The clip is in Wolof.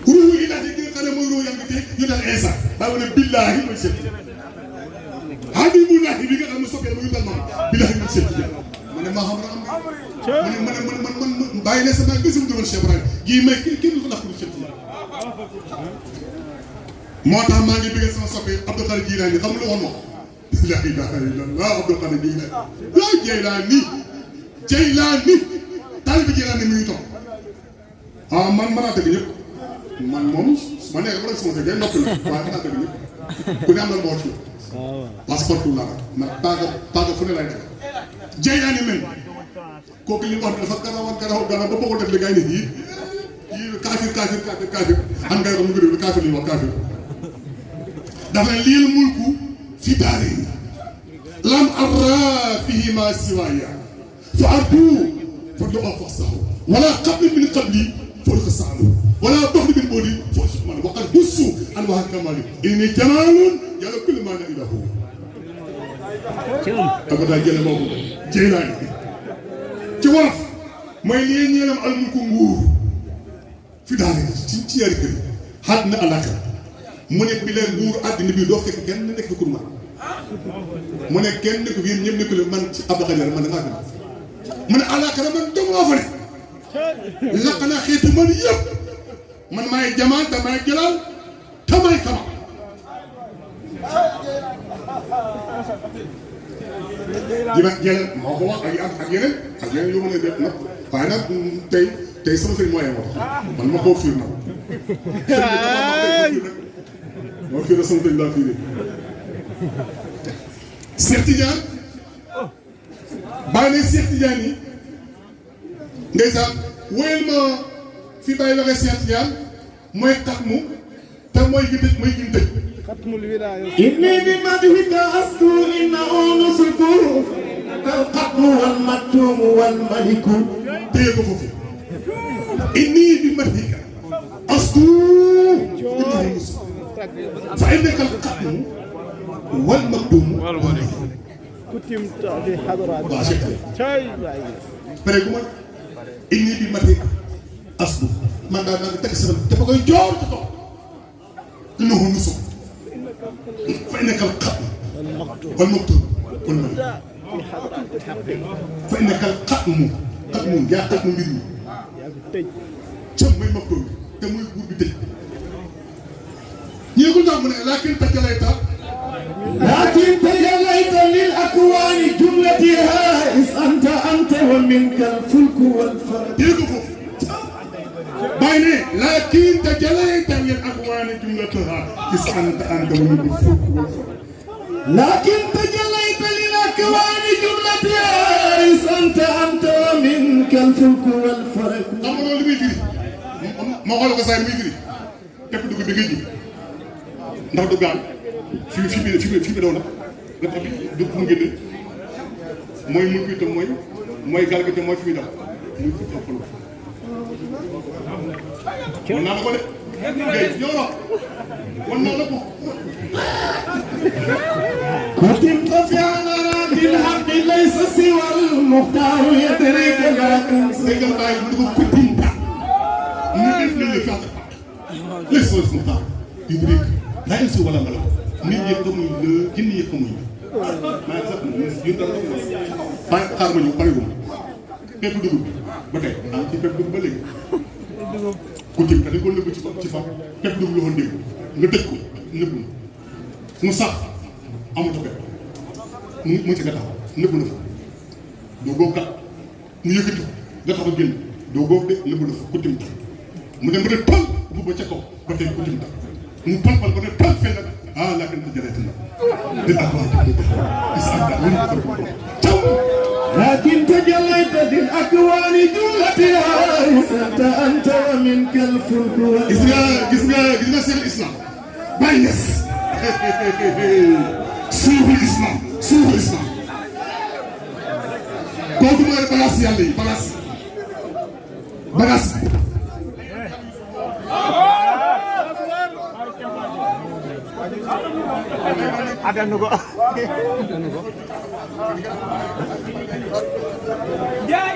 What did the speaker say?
ruuhu ilaahi gi nga xam ne mooy ruuhu yàlla tey ñu dal Isa daa wane billaahi mooy seet habibullahi bi nga xam ne soppee mooy dal maam billaahi mooy seet ma ne maa xam na am man bàyyi ne sama gësum dugal Cheikh Ibrahima gii may kenn du ko dàq lu seet moo tax maa ngi bëgg sama soppee Abdou Khadir Jilaani xam lu woon la ilaha illallah Abdou Khadir Jilaani Jeylaani taalibe Jeylaani mi ngi toog ah man mën naa dëgg ñëpp man moom ma nekk ba sama dëgg noppi la waaye mën naa dëgg ñëpp ku ne am na mboot la passeport la man taaga fu ne lay def Jeylaani men kooku li wax dafa garaw ba bëgg ko def li ngay ne yii kaafir xam nga ko mu ngi def kaafir li wax kaafir dafa ne lii mulku fi daari lam arra fihi ma siwaya fa ardu fa do afsahu wala qabli min qabli فوق الصعب ولا بحر بالبولي فوق الشمال وقد بصوا انواع الكمال اني جمال يلا كل ما نئله ابدا جل موكو جيلاني ci wolof mooy lii ñeenam almulku nguur fi daane ci yari kër xaat na alaka mu ne bi leen nguur àddina bi doo fekk kenn nekk fi kurma mu ne kenn nekk fi yéen ñëpp nekk leen man ci Abdou Khadir man da ngaa gën mu ne alaka man dong laa fa ne laq naa xeeti man yëpp man maay jamaan te maay jëlaal te maay kama jëlal moo ko wax ak yeneen yu mën a def nag waaye nag tey sama sëriñ mooy wax man ma koo fiir nag moo fiir na sama sëriñ laa fiiree Cheikh Tidiane bàyyi ne Cheikh Tidiane yi ndeysaan wóyal ma fi bàyyi waxee Cheikh Tidiane mooy xatmu te mooy gi tëj mooy gi tëj xatmul wilaaya inni bi madhika astu inna unusuku kal xatmu wal maktum wal maliku téye ko foofu inni bi madhika astu inna unusuku fa innaka al xatmu wal maktum wal maliku kutim fi hadrat waaw pare gu ma inni bi mati asbu man daal naa teg sama te ba koy joor te toog innahu nusuk fa innaka al-xatm wal maktub wal malik fa innaka al-xatm yaa xatm mbir mi cëm muy maktub te muy buur bi tëj ñu ne ko tax mu ne laakin tajalayta lil akwaani jumlatiha is anta wa minka al-fulk wal faraj dégg ko foofu bàyyi ne laakin tajalayta lil akwaani jumlatiha is anta wa minka al-fulk wal faraj laakin tajalayta lil akwaani jumlatiha is anta wa minka al-fulk wal faraj xam nga loolu li muy firi ma xool ko saa yi muy firi képp dugg bi nga ji ndax du gaal fi daw nag nga tax du fu mu génne mooy mun ko itam mooy gaal gi te mooy fi muy daw muy fi toppal wan naa la ko de ngay ñoro wan naa la ko kutim tafiana bil haqqi laysa siwa al muxtaar yadrika lakin déggal bàyyi mu ko kutim ta ñu def leen le fàq laysa al muxtaar yadrika lakin si wala mala nit ñi xamuñ la jinn yi xamuñ maa ngi sax ñun daal xaar ma ñu pare wu ma pepp dugub ba tey ah ci pepp dugub ba léegi ku tim ka dañ ko nëbb ci fa pepp dugub la woon dégg nga tëj ko nëbb na mu sax amatu pepp mu ci nga taxaw nëbb na fa doo góob kat mu yëkkati nga taxaw génn doo góob de nëbb na fa ku tim tax mu dem ba ne toll bu ba ca kaw ba tey ku tim tax mu pal ba ne toll fenn nag ah laa gën a jëlee dina لكن تجليت بالأكوان جملتها وصرت أنت ومنك الفلك جسنا سير الإسلام باينس سوف الإسلام كوكو مار بلاس يالي بلاس ada nugo jai